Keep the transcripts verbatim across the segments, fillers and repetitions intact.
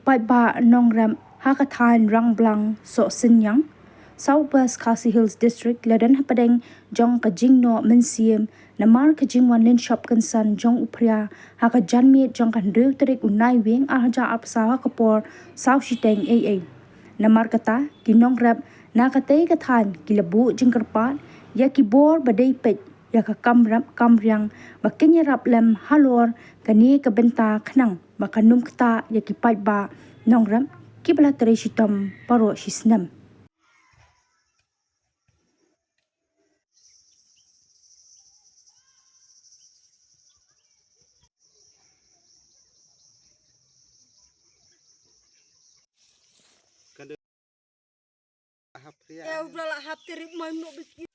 Paidbah nongrep ha ka thaiñ Rangblang Sohsynñiang, South West Khasi Hills District la don hapdeng jong ka jingnoh mynsiem namar ka jingwan lynshop kynsan jong u phria ha ka janmiet jong ka hynriew tarik u Naiwieng ar hajar arphew saw ha ka por saw shiteng eiei. Namar kata ki nongrep na katei ka thaiñ ki la buh jingkyrpad ïa ki bor ba dei peit ïa ka kam rep kam riang ba kin ïarap lem halor kane ka bynta khnang ba kan ym ktah ïa ki paidbah nongrep kiba la trei shitom baroh shi snem. Hap phria. Eh, u bla la hap terip mai mno biki.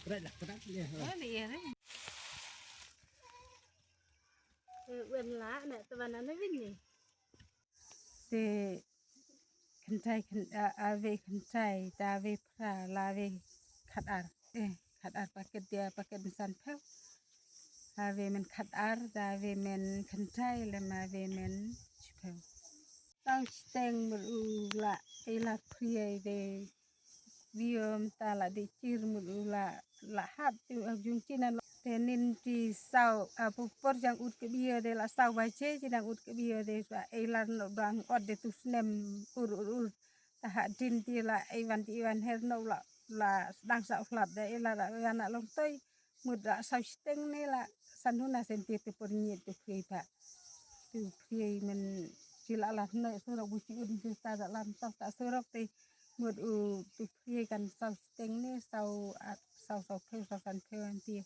Berat lah, berat dia. Oh, dia, eh. Eh, wen la, nak teman ane win ni. Te kynthai kyn-, a, a wei kynthai, ta wei phra, la wei khatar. Eh, khatar paket dia, paket san phew. A wei men khatar, ta wei men kynthai, lem a wei men shiphew. Saw shiteng mut u la, i la phria de. Biom ta la dei chir mut u la, la hap tu a jung chinan lo. Te nin ti saw, a, pu por jang ut ke bio de la saw ba che, chi dang ut ke bio de sa, e lar no dang ot de tu snem ur, ur, ur. Ta ha din ti la, e wan ti wan her no la, la dang sa flap de, e lar wan na long toi. Mut da saw shiteng ne la san huna senti tu por nyi tu phri ba. Tu phri men chi la la no surok bu chi un chi ta da lam ta ta surok te mut u tu phri kan saw shiteng ne saw, a, saw, saw phew, saw san phew anti.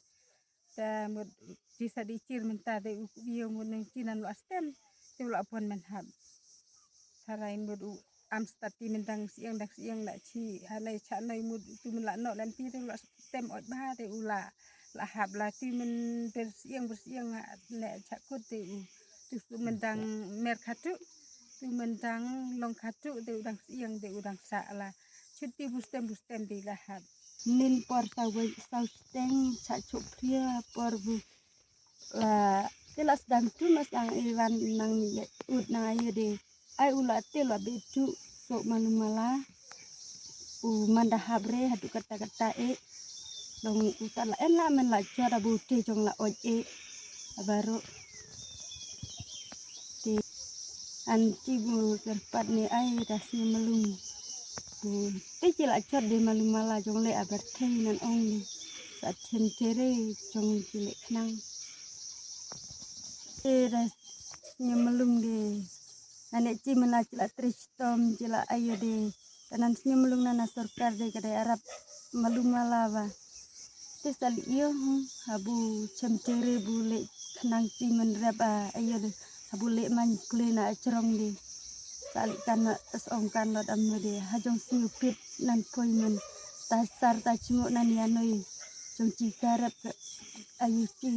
Ta mut chi sa di chir men ta de u bio mut nang chi nan lo stem. Tu lo pon men hap. Tharai mut u am stati men dang siang, dang siang la chi, hanai cha nai mut tu men la no lem ti tu la tem ot ba te u la, la hap la ti men ber siang, ber siang ne cha kut te u. Tu tu men dang mer khatu, tu men dang long khatu te u dang siang te u dang sa la. Chuti bu stem, bu stem te la hap. Nin por saw, saw shiteng cha chok phria por bu la, te la sdang tu mas ang iwan nang ut nang ayo de. Ai u la te la be tu so malu mala. U manda habre hatu kata kata e. Long u ta la en la men la chora bu te jong la oj e. Abaro. Te an ti bu kerpat ne ai das ne malung. Te chi la chot de malu mala jong le abar thei nan ong de. Sa thien chere jong chi le khnang. Te da sñiaw malung de. Ane chi mala chi la trei chitom chi la ayo de. Kanan sñiaw malung nana sorkar de ka dei arap malu mala ba. Te sa li ïoh, hmm, habu chem chere bu le khnang chi men rep a ayo de. Habu le man kule na achrong de. Sa li kan na as ong kan lot am de. Ha jong sñiaw pit nan poi men. Ta sar ta chingo nan ïa noi. Jong chi ka rep ka ayo chi.